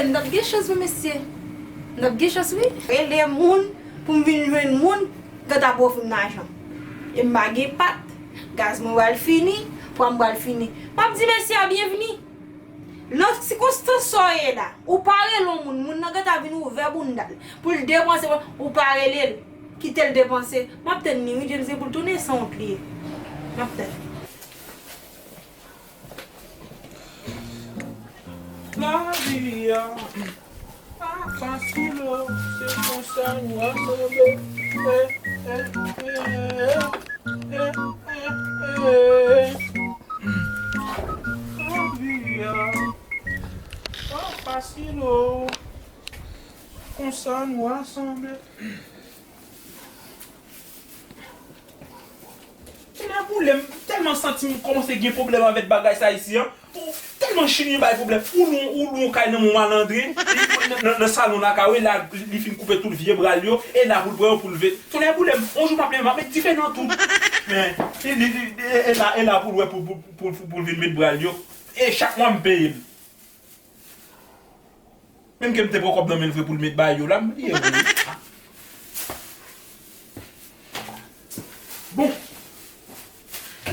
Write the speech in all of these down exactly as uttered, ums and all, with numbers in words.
M t ap gen chans wi mesye. M t ap gen chans wi. Rele moun pou m vin jwenn moun k t ap ofri m lajan. E m pa gen pat. Gaz mwen pral fini, pwa m pral fini. M ap di mesye a byenvni. Nan sikonstans sa w ye la, ou pa rele yon moun, moun nan gentan vin ouvè bounda l pou l depanse, ou pa rele l. Kite l depanse. M ap tann li wi, James, se pou l tounen sanwont li ye. M ap tann. Lavi a pa fasil o, se konsa nou a sanble. Eh, eh, eh, eh, eh, eh, eh. Lavi a pa fasil o, konsa nou a sanble. Tonnè boule m, m tèlman santi m kòmanse gen pwoblèm avèk bagay sa isi an. Ou tèlman chini bay pwoblèm. Ou lou, ou lou yon kay nan men yon malandren, li, nan, nan, nan salon lakay ou, e la, li fin koupe tout vye bra l yo, e la pou l pran yo pou l ve. Tonnè boule m, yon jou m ap leve, m ap met dife nan tout. Men, li, li, li, e, e la, e la pou l wè pou, pou, pou, pou, pou l vin met bra l yo. E chak mwa m peye l. Menm ke m te pran kòb nan men l vre pou l met bay yo la, m bliye vre wi. Bon.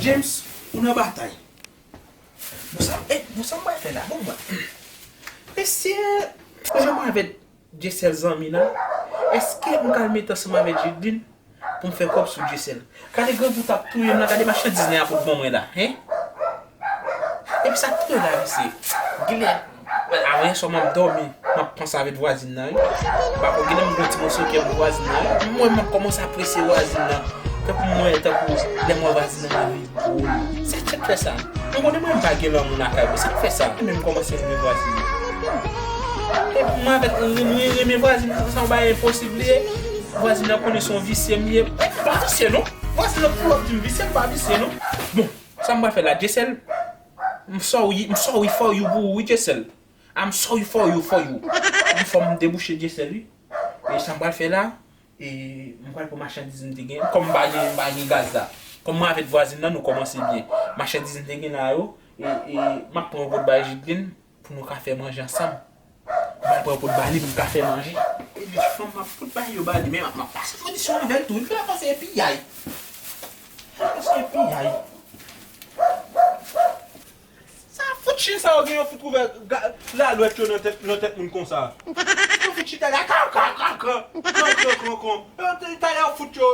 James, ou nan batay. Bon sa, eh, bon sa m pral fè la, bon mwen. Mesye, jan mwen avèk Dyesèl zanmi la, èske m ka al met ansanm avèk Jidlin? Pou m fè kòb sou Dyesèl. Gade grangou t ap touye m la, gade machandiz nèg la pot ban mwen la, hen? Epi sa k touye la, mesye? Gilè, avanyè swa m ap dòmi, m ap panse avèk vwazin nan, wi. M pa konn, gilè m gon ti moso kè pou vwazin nan, wi. Mwen, m ap kòmanse apresye vwazin nan. Tankou mwen, tankou lè m wè vwazin nan nan vi dwòl. Sa k fè sa? M konnen mwen m pa gen lanmou lakay mwen, sa k fè sa? Mwen menm kòmanse renmen vwazin nan. Epi mwen avèk mwen renmen vwazin nan, sa yon bagay enposib li ye. Vwazin nan konnen se yon visye m ye. Epi m pa visye non. Vwazin nan pou l ap di m visye, m pa visye non. Bon, sa m pral fè la, Dyesèl, m sorry, m sorry for you pou ou wi Dyesèl. I'm sorry for you, for you. Anfòm m debouche Dyesèl wi. E sa m pral fè la, e m pral pran machandiz m te gen. Kòm m pa gen, m pa gen gaz la. Kòm mwen avèk vwazin nan, nou kòmanse byen. Machandiz m te gen la yo, e, e m ap pran yon pot bay Jidlin pou nou ka fè manje ansanm. M pral pran yon pot ba li pou nou ka fè manje. E di fanm, m ap tout bay yo ba li, men m ap, m ap pase kondisyon avè l tou. Li fè pase piyay. Fè pase piyay. Sa fout chen sa yo gen, yo fout ouvè ga-, lalwèt yo nan tèt, nan tèt moun konsa. Yo fout chita la, kan, kan, kan, kan, kan, kan, kan, kan. Yo te, talè yo fout yo.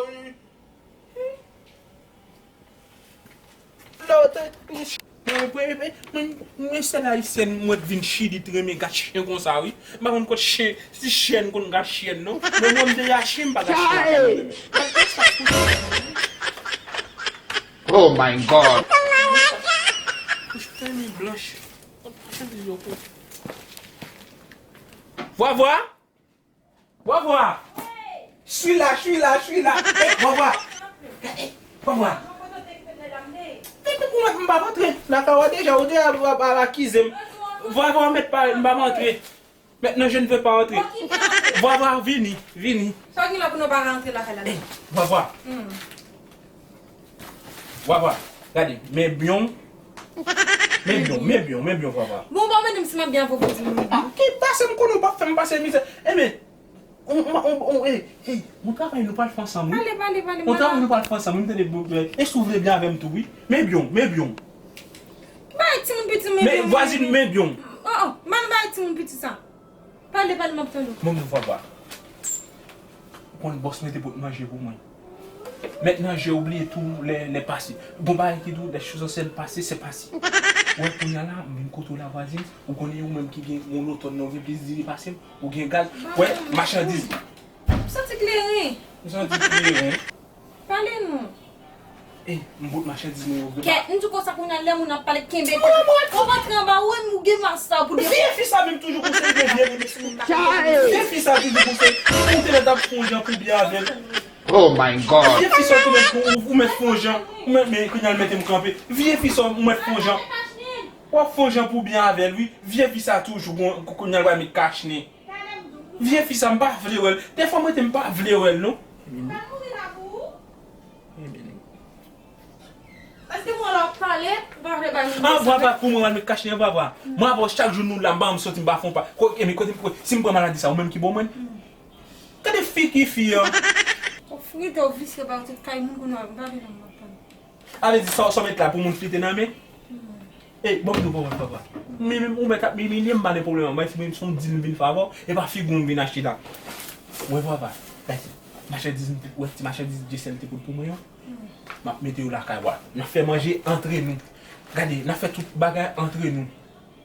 Lè yo te, mwen, mwen, mwen, mwen, mwen sèl ayisyèn mwen t vin chili t renmen gad chen konsa wi. M pa konn kot chen, si chen konn gad chen non. Men mwen m te yachi m pa gad chen la. Oh my God. Bouch tèlman blanch. Vwa, vwa. Vwa, vwa. Chwi la, chwi la, chwi la. Eh, vwa, vwa. Eh, vwa, vwa. Mete pou mwen, m pa antre. Lakay ou deja, ou deja ap, ap, ap akize m. Vwa, vwa, mèt pa, m pa antre. Maintenant, je ne veux pas entrer. Vwa, vwa, vini, vini. Sa w gen la pou nou pa rantre lakay la? Eh, vwa, vwa. Hmm. Vwa, vwa. Gade, men byon. Men byon, men byon, men byon, vwa, vwa. Bon, bon, men si m ap byen avè w, pou di m. Ah, ki pase m konnen w p ap fè m pase mizè. Eh, men, on, on, on, on, eh, eh, on travay nou pral fè ansanm, wi. Pale, pale, pale, on travay nou pral fè ansanm, wi, m tande, eh, e si w vle byen avè m tou, wi. Men byon, men byon. Bay timoun piti, men byon. Men vwazin, men byon. Oh, oh, m pa nan bay timoun piti sa. Pale, pale, m ap tande w. Bon, bon, papa. Ou konn bòs mete pot manje pou mwen. Maintenant, j'ai oublié tout, lè, lè pase. Gon bagay ki di w, les choses anciennes passées, c'est passé. Wè, kounye a la, m vin kote w la, vwazin. Ou konnen ou menm ki gen yon lotòn nan, ou gen plis diri pase m, ou gen gaz. Wè, machandiz. M santi kleren. M santi kleren. Pale non. Ey, m bout machandiz mwen yo vre. Kèt, m di w konsa kounye a lè moun ap pale kenbe tèt. Ou rantre anba ou, ou gen mas sa pou de. Vye fi sa menm toujou konseye vye renmen sou moun nan. Vye fi sa toujou konseye. Ou te mèt ap fè yon jan pou byen avè l. Oh my God. Vye fi sa ou te mèt pou ou, ou mèt fè yon jan. Ou mèt, men kounye a l mete m kanpe. Vye fi sa ou mèt fè yon jan. W ap fè yon jan pou byen avè l wi. Vye fi sa toujou gon, kounye a l pral met kach nen. Vye fi sa, m pa vle wè l. Dèfwa m rete m pa vle wè l non. Ebyen, nèg. Èske mwen la ap pale, ou An vwavwa, pou mwen, mwen met kachnen an vwavwa. Mwen avè w chak jou nou la, m pa janm soti, m pa fè yon pa. Ko-, e men kote, ko-, si m pran maladi sa, ou menm ki ba w mwen? Gade figi fi an. Ou frite, ou visye, ba tout kay moun kounye a, m pa vin nan mwen. A vle di sa, sa w met la pou moun flite nan men? Ey, bon, m di w, papa, papa. Men, men, ou mèt ap imilye m, m pa gen pwoblèm. Mwen, si mwen, si w di m vin favè w, e pa figi w m vin achte la. Wè, papa, gade, machandiz, m te, wè, ti machandiz Dyesèl te pote pou mwen yo. M ap mete yo lakay ou a. N ap fè manje antre nou. Gade, n ap fè tout bagay antre nou.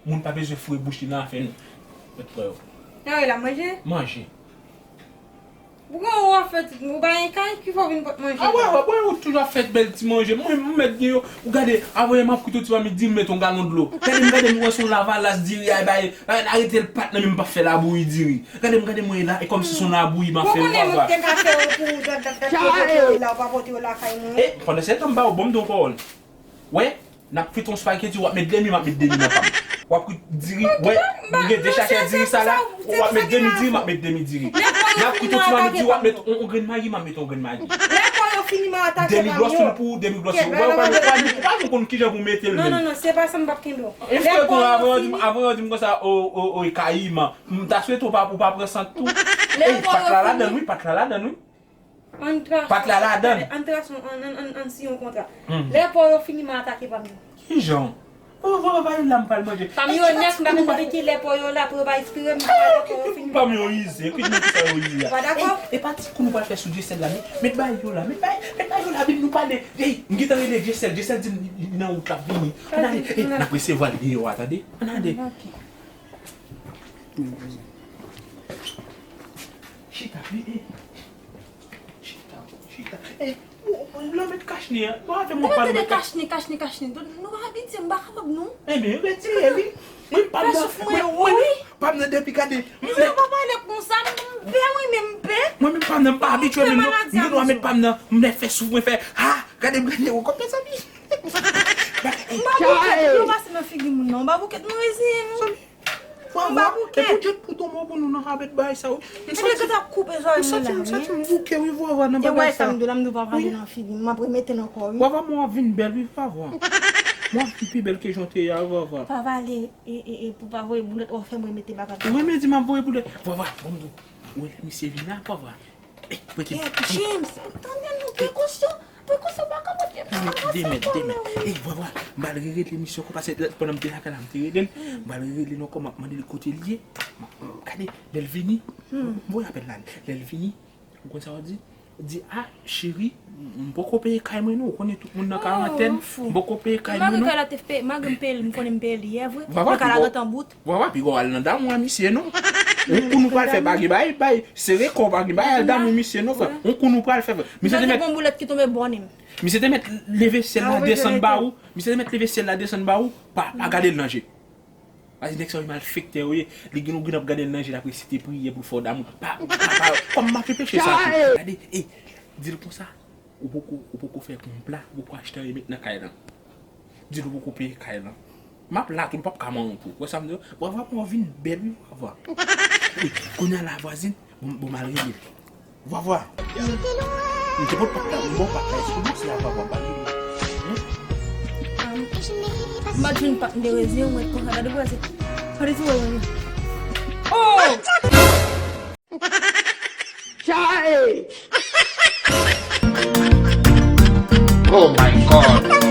Moun pa bezwen foure bouch li nan afè nou. Mèt frè yo. Nan rela manje? Manje. Ou gen ou an fèt, ou bay kay ki fò vin pot manje. A wè, wè, wè, ou toujou ap fè bèl ti manje. Mwen, mwen mèt gen yo. Ou gade, avè m ap koute ti mami di m met yon galon dlo. Gade m, gade m wè se yon lavalas diri a bay. Arete l pat nan men m p ap fè labouyi diri. Gade m, gade mwen la, e kòmsi se yon labouyi m ap fè. Ou konnen nou te ka fè yo pou dat, dat, dat, yo pote yo la, ou pa pote yo lakay mwen. E, pandan se tan m ba ou, bon, m di yon pawòl. Wè, n ap frit yon spaghetti, w ap met demi, m ap met demi nan pa m. W ap frit diri, wè, nou gen de chakè diri sa la, w ap met demi diri, m ap met demi diri. N ap frit yon ti mami diri, w ap met yon, yon grenn magi, m ap met yon grenn magi. Demi glòs ou pou, demi glòs ou. Wè, w pa, w pa, w pa konn kijan pou mete l menm. Non, non, non, se pa sa m p ap kenbe w. Yon fwe kon avan yo di m, avan yo di m konsa, o, o, o, e kayiman. M ta swete w pa, ou pa pran sant tou. Ey, pat la ladann, wi, pat la ladann, wi. Ann trase, pat la ladann. Ann trase, ann, ann, ann, ann siyen yon kontra. Lè pa w yo fini, m atake pa m yo. Kijan? Ou vwè pa yo la m pral manje. Pa m yo nèf, m pa menm konn ki lè pa w yo la pou yo pa espire m, lè pa w yo fini. Pa m yo ize, ki moun ki sa yo ize a? Ou pa dakò? Ey, e pa ti kou nou pral fè sou Dyesèl la, met, met bay yo la, met bay, met bay yo la, vin nou pale. Ey, m gentan rele Dyesèl, Dyesèl di m li nan wout l ap vini. Ann ale, ey, n ap resevwa l deyò a, tande? Ann ale. Chita, ey, ey. Chita, chita. Ey, ou, ou, ou la met kachnen an. Bon, avè mwen pale. Tande kachnen, kachnen, kachnen. Nou pa abitye, m pa kapab non. Ebyen, retire li. Mwen pa nan, mwen, mwen, pa m nan depi gade. M pa pale konsa, m pè, mwen menm m pè. Mwen menm pa m nan, m pa abitye menm non. M gen dwa met pa m nan, m lè fè souf, mwen fè, ha, gade m gade ou kòm mezanmi. M pa bouke, nou pase nan figi moun nan. M pa bouke, nou reziyen nou. Vwavwa, e pou Dye pou tonbe pou nou nan habit bagay sa wi. M santi, m santi m bouke wi vwavwa nan bagay sa. E wè sa m di w la, m di w pa pale nan figi m, m ap remete l ankò wi. Vwavwa, mwen w ap vin bèl wi vwavwa. Mwen w ap vin pi bèl ke jan w te ye a vwavwa. Pa pale, e, e, e, pou pa voye boulèt, w ap fè m remete bagay la. Ou renmen di m ap voye boulèt? Vwavwa, bon m di w, ou wè lè misye vin la vwavwa. Ey, prete m. Kèt, James, tande nou, prekosyon. Prekosyon pa ka pote. Demèt, demèt. Ey, vwavwa, m pral rerele misye ankò, paske pandan m te lakay la, m te rele l. M pral rerele l ankò, m ap mande l kote l ye. M ap, m ap gade, lè l vini, m voye apèl la. Lè l vini, ou konn sa w ap di? Di, a, cheri, m poko peye kay mwen non, ou konnen tout moun nan karantèn, m poko peye kay mwen non. Malgre kay la te peye, malgre m peye l, m konnen m peye l yè vre. Vwavwa, kay la gentan bout. Vwavwa, piga w al nan damou a misye non. Yon kou nou pral fè pa gen bay, bay, sere kò w pa gen bay, al damou misye non, frè. Yon kou nou pral fè, frè. Misye te mèt, gon boulèt ki tonbe bò nen m. Misye te mèt leve syèl la desann ba ou, misye te mèt leve syèl la desann ba ou, pa, pa gade l nan je. Paske nèg sa yo malfektè yo ye, li gen, ou gen ap gade l nan je, l ap resite priyè pou l fè w damou. Pa, pa, pa, kòm m ap peche sa tou. Gade, ey, di l konsa, ou poko, ou poko fè konpla, ou poko achte anyen met nan kay lan. Di l ou poko peye kay lan. M ap la tou, li p ap ka manyen w tou. Ou wè sa m di w? Vwavwa, mwen w vin bèl wi, vwavwa. Wi, kounye a la vwazin, bon, bon, m al rele l. Vwavwa. M te pot pat la, m ba w pat la, èske w se a vwavwa m pa rele? M pa t jwenn pat m te reziyen w, mwen konsa, gade vwazin. Gade ti vwazin. Oh! Chai! Oh my God!